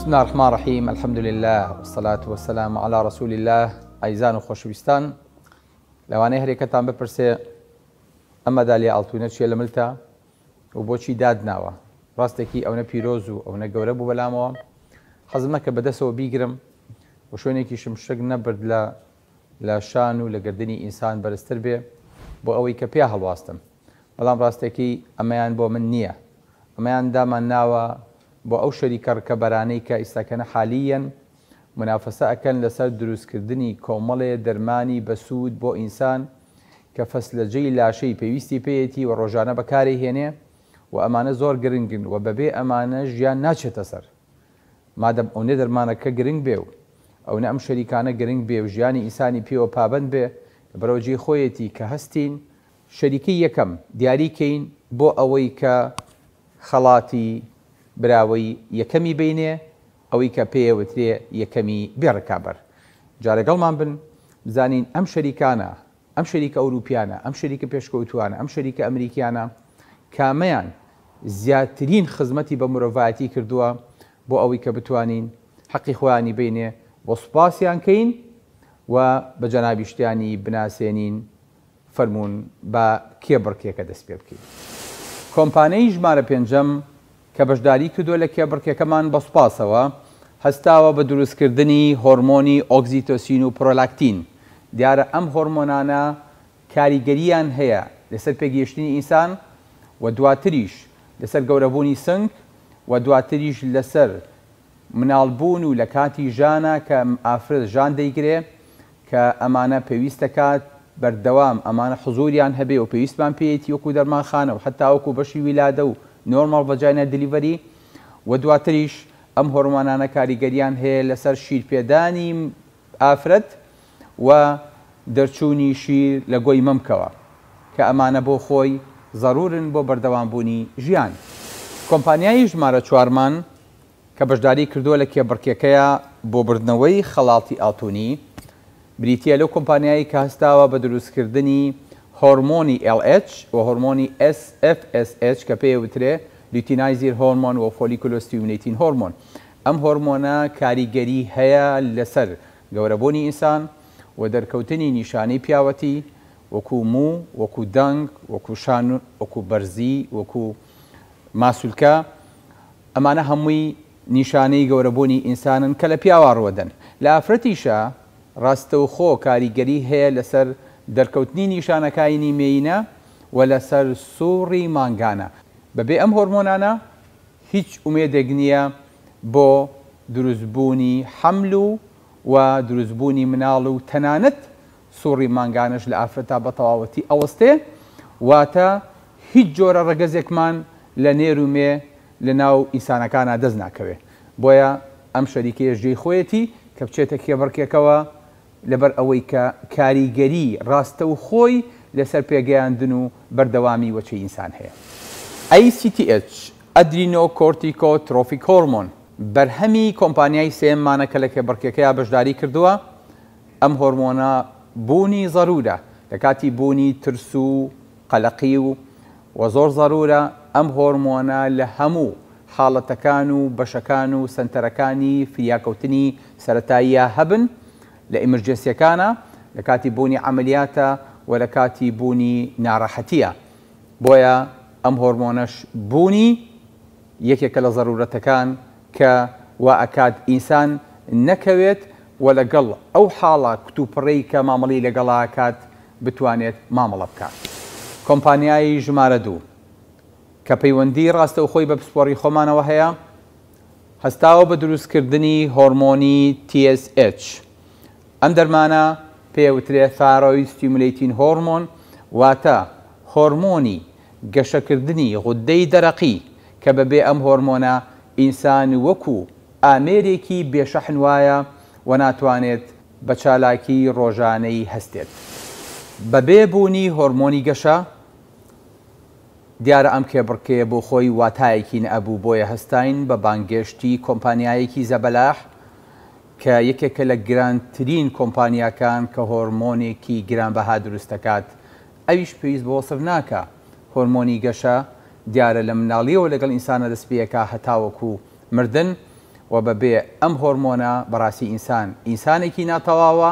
بسم الله الرحمن الرحیم الحمد لله والصلاة والسلام على رسول الله ئایزان و خۆشەویستان لەوانەیە هەرێکەتان بپرسێ ئەم مەدالیا ئاڵتونە چیە لە ملتا و بۆچی دادناوە ڕاستێکی ئەونە پیرۆز و ئەونە گەورە بوو بەلامەوە حەزم نەکە بەدەسەوە بیگرم و شوێنێکیشم شک نەبرد لە لە شان و لە گەردنی ئینسان بەرزتر بێ بۆ ئەوەی کە پیا هەڵواستم بەڵام ڕاستەکەی ئەمەیان بۆ من نییە ئەمەیان دامان ناوە بۆ ئەو شەریکە ڕکەبەرانەی کە ئیستاکەنە حالییەن مونافەسە ئەکەن لەسەر دروستکردنی کۆمەڵێ دەرمانی بەسوود بۆ ئینسان کە فەسلەجەی لاشەی پێویستی پێیەتی و ڕۆژانە بەکارێ هێنێ و ئەمانە زۆر گرنگن و بەبێ ئەمانە ژیان ناچێتە سەر مادەم ئەونە دەرمانەکە گرنگ بێ و ئەونە ئەم شەریکانە گرنگ بێ و ژیانی ئینسانی پێوە پابەند بێ لەبەرئەوە جێی خۆیەتی کە هەستین شەریکەی یەکەم دیاری کەین بۆ ئەوەی کە خەڵاتی براوەی یەکەمی بینێ ئەوەی کە پێیە وترێ یەکەمی بێ ڕکابەر. جا لەگەڵمان بن بزانین ئەم شەریکانە، ئەم شەریکە ئەوروپیانە، ئەم شەریکە پێشکەوتووانە، ئەم شەریکە ئەمریکیانە کامەیان زیاترین خزمەتی بە مرۆڤایەتی کردووە بۆ ئەوەی کە بتوانین حەقی خۆیانی بینێ و سوپاسیان کەین و بە جەنابیشتیانی بناسێنین. فەرموون با کێبڕکێکە دەست پێ بکەین. کۆمپانیی ژمارە پێنجەم کە بەشداری کردووە لە کێبڕکێکەمان بە سوپاسەوە هەستاوە بە دروستکردنی هۆرمۆنی ئۆکزیتۆسین و پرۆلاکتین، دیارە ئەم هۆرمۆنانە کاریگەرییان هەیە لەسەر پێگەیشتنی ئینسان و دواتریش لەسەر گەورەبوونی سنگ و دواتریش لەسەر مناڵبوون و لە کاتی ژانا کە ئافرەت ژان دەیگرێ کە ئەمانە پێویستەکات بەردەوام ئەمانە حزوریان هەبێ و پێویستمان پێیەتی وەکو دەرمانخانە و حەتا وەکو بەشی ویلادە و normal vaginal delivery و دواتریش ئەم هۆرمۆنانە کاریگەریان هەیە لەسەر شیرپێدانی ئافرەت و دەرچوونی شیر لە گۆی مەمکەوە کە ئەمانە بۆ خۆی زەرورن بۆ بەردەوامبوونی ژیان. کۆمپانیای ژمارە چوارمان کە بەشداری کردووە لە کێبڕکێکەیا بۆ بردنەوەی خەڵاتی ئاڵتونی، بریتییە لەو کۆمپانیایەی کە هەستاوە بە دروستکردنی هۆرمۆنی LH و هۆرمۆنی FSH کە پێی ئەوترێ luteinizing hormone و follicle stimulating hormone. ئەم هۆرمۆنە کاریگەری هەیە لەسەر گەورەبوونی ئینسان و دەرکەوتنی نیشانەی پیاوەتی وەکو موو، وەکو دەنگ، وەکو شان، وەکو بەرزی، وەکو ماسولکە. ئەمانە هەمووی نیشانەی گەورەبوونی ئینسانن کە لە پیاوا ڕوەدەن. لە ئافرەتیشا ڕاستەوخۆ کاریگەری هەیە لەسەر دەرکەوتنی نیشانەکاینی مێینە و لەسەر سوڕی مانگانە. بەبێ ئەم هۆرمۆنانە هیچ ئومێدێک نییە بۆ دروستبوونی حەمل و و دروستبوونی مناڵ و تەنانەت سوڕی مانگانەش لە ئافرەتا بەتەواوەتی ئەوەستێ، واتە هیچ جۆرە ڕەگەزێکمان لە نێر و مێ لە ناو ئینسانەکانا دەست ناکەوێ، بۆیە ئەم شەریکەیەش جێی خۆیەتی کە بچێتە کێبڕکێکەوە لەبەر ئەوەی کە کاریگەری ڕاستەوخۆی لەسەر پێگەیاندن و بەردەوامی وەچەی ئینسان هەیە. ACTH، Adrenocorticotropic Hormone، بەرهەمی کۆمپانیای سێیەممانە کە لە کێبڕکێکەیا بەشداری کردووە، ئەم هۆرمۆنە بوونی زەرورە لە کاتی بوونی ترس و قەلەقی و وە زۆر زەرورە ئەم هۆرمۆنە لە هەموو حاڵەتەکان و بەشەکان و سەنتەرەکانی فریاکەوتنی سەرەتاییا هەبن لە emergency یەکانا لە کاتی بوونی عەمەلیاتە و لە کاتی بوونی ناڕەحەتیە بۆیە ئەم هۆرمۆنەش بوونی یەکێکە لە زەرورەتەکان کە وا ئەکات ئینسان نەکەوێت و لەگەڵ ئەو حاڵە کتوپڕەی کە مامەڵەی لەگەڵا ئەکات بتوانێت مامەڵە بکات. کۆمپانیای ژمارە دوو کە پەیوەندی ڕاستەوخۆی بە پسپۆڕی خۆمانەوە هەیە، هەستاوە بە دروستکردنی هۆرمۆنی TSH. ئەم دەرمانە پێی ئەوترێ Thyroid Stimulating Hormone واتە هۆرمۆنی گەشەکردنی غوددەی دەرەقی کە بەبێ ئەم هۆرمۆنە ئینسان وەکو ئامێرێکی بێ شەحن وایە و ناتوانێت بە چالاکیی ڕۆژانەی هەستێت. بەبێ بوونی هۆرمۆنی گەشە، دیارە ئەم کێبڕکێیە بۆ خۆی واتایەکی نەئەبوو، بۆیە هەستاین بە بانگێشتی کۆمپانیایەکی زەبەلاح کە یەکێکە لە گرانترین کۆمپانیاکان کە هۆرمۆنێکی گرانبەها دروست دەکات، ئەویش پێویست بە وەسف ناکا. هۆرمۆنی گەشە دیارە لە مناڵییەوە لەگەڵ ئینسانا دەست پێ ئەکا هەتاوەکو مردن. و بە بێ ئەم هۆرمۆنە بەڕاستی ئینسان ئینسانێکی ناتەواوە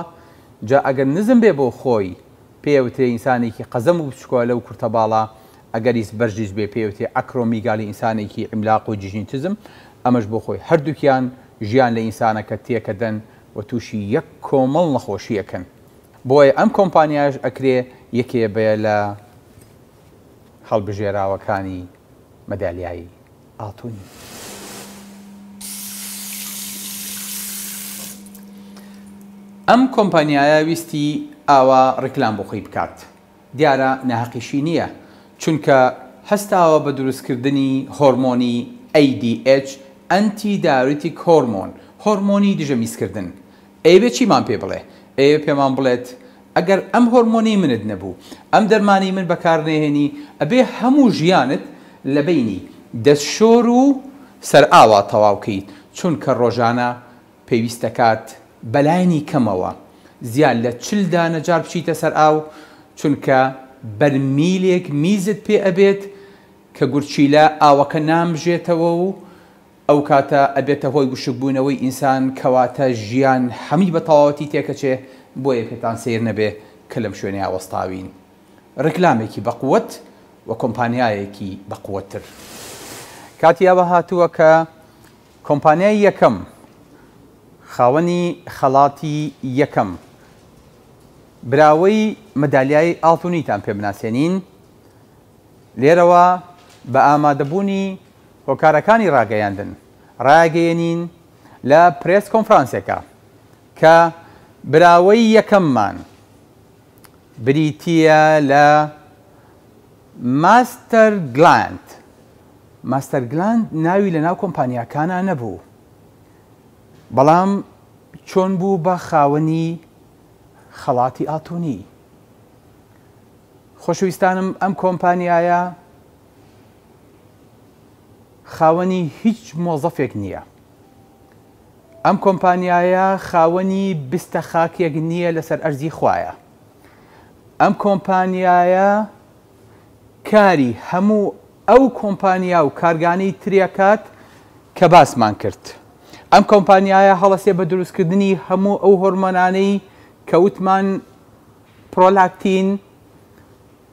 جا ئەگەر نزم بێ بۆ خۆی پێی ئەوترێ ئینسانێکی قەزەم و بچکۆلە و کورتەباڵا ئەگەریس بەرزیش بێ پێی ئەوترێ ئەکرۆمیگالی ئینسانێکی عیملاق و جیژنیتزم ئەمەش بۆ خۆی هەردووکیان ژیان لە ئینسانەکە تێکەدەن و تووشی یەک کۆمەڵ نەخۆشی ئەکەن بۆیە ئەم کۆمپانیایەش ئەکرێ یەکێ بێ لە هەڵبژێراوەکانی مەدالیای ئاڵتونی. ئەم کۆمپانیایە ویستی ئاوا ڕیکلام بۆ خۆی بکات، دیارە ناهەقیشی نییە، چونکە هەستاوە بە دروستکردنی هۆرمۆنی ADH Anti-Diuretic Hormone، هۆرمۆنی دژە میزکردن. ئەیەوێ چیمان پێ بڵێ؟ ئەیەوێ پێمان بڵێت ئەگەر ئەم هۆرمۆنەی منت نەبوو، ئەم دەرمانەی من بەکار نەهێنی، ئەبێ هەموو ژیانت لە بەینی دەستشۆر و سەرئاوا تەواو کەیت، چونکە ڕۆژانە پێویست دەکات بەلایەنی کەمەوە زیاد لە 40 دانە جار بچیتە سەر ئاو، چونکە بەرمیلێک میزت پێ ئەبێت کە گورچیلە ئاوەکە نامژێتەوە و ئەوکاتە ئەبێتە هۆی وشکبوونەوەی ئینسان کەواتە ژیان هەمووی بەتەواوەتی تێکەچێ بۆیە پێتان سەیر نەبێ کە لەم شوێنەیا وەستاوین ڕیکلامێکی بەقوەت و کۆمپانیایەکی بەقوەتتر. کاتی ئەوە هاتووە کە کۆمپانیای یەکەم خاوەنی خەڵاتی یەکەم براوەی مەدالیای ئاڵتونیتان پێ بناسێنین لێرەوە بە ئامادەبوونی هۆکارەکانی ڕاگەیاندن ڕایەگەیەنین لە پرێس کۆنفرانسێکا کە براوەی یەکەممان بریتییە لە ماستەر گلاند. ماستەر گلاند ناوی لەناو کۆمپانیاکانا نەبوو، بەڵام چۆن بوو بە خاوەنی خەڵاتی ئاڵتونی؟ خۆشەویستانم ئەم کۆمپانیایە خاوەنی هیچ مۆزەفێک نییە. ئەم کۆمپانیایە خاوەنی بستە خاکێک نییە لەسەر ئەرزی خوایە. ئەم کۆمپانیایە کاری هەموو ئەو کۆمپانیا و کارگانەی ترەکات کە باسمان کرد. ئەم کۆمپانیایە هەڵەسێ بە دروستکردنی هەموو ئەو هۆرمۆنانەی کە وتمان پرۆلاکتین،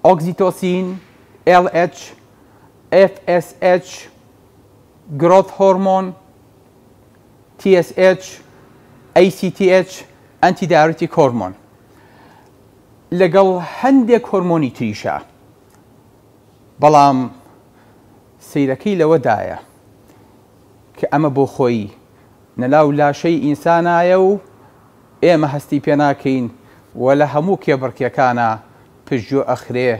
ئۆکسیتۆسین، LH، FSH، گرۆث هۆرمۆن، TSH، ACTH، ئەنتی دایورتیک هۆرمۆن لەگەڵ هەندێک هۆرمۆنی تریشا. بەڵام سەیرەکەی لەوەدایە کە ئەمە بۆ خۆی نەلاو لاشەی ئینسانایە و ئێمە هەستی پێناکەین و لە هەموو کێبڕکێکانا پشتگوێ ئەخرێ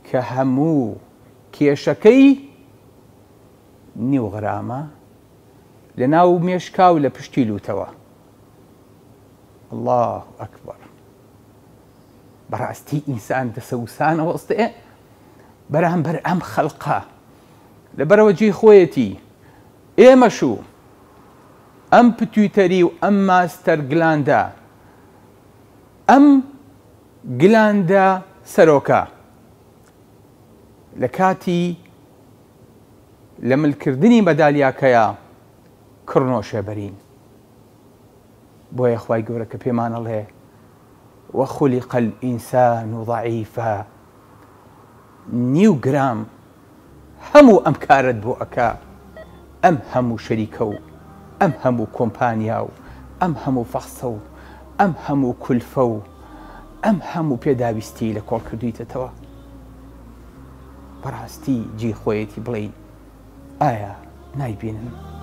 کە هەموو کێشەکەی نیو غرامە لە ناو مێشکا و لە پشتی لوتەوە. اللە اکبر بەڕاستی ئینسان دەسەوسانە وەستێ بەرامبەر ئەم خەلقە لەبەرەوە جێی خۆیەتی ئێمەش و ئەم پتویتەری و ئەم ماستەر گلاندە ئەم گلاندە سەرۆکە لە کاتی لە ملکردنی مەدالیاکەیا کڕنۆشێ بەرین. بۆیە خوای گەورە کە پێمان ئەڵێ وخلق الانسان ضعیفا نیو گرام هەموو ئەم کارەت بۆ ئەکا ئەم هەموو شەریکە و ئەم هەموو کۆمپانیا و ئەم هەموو فەحسە و ئەم هەموو کولفە و ئەم هەموو پێداویستی لە کۆڵ کردویتەتەوە بەڕاستی جێی خۆیەتی بڵێین ئایا نایبینن؟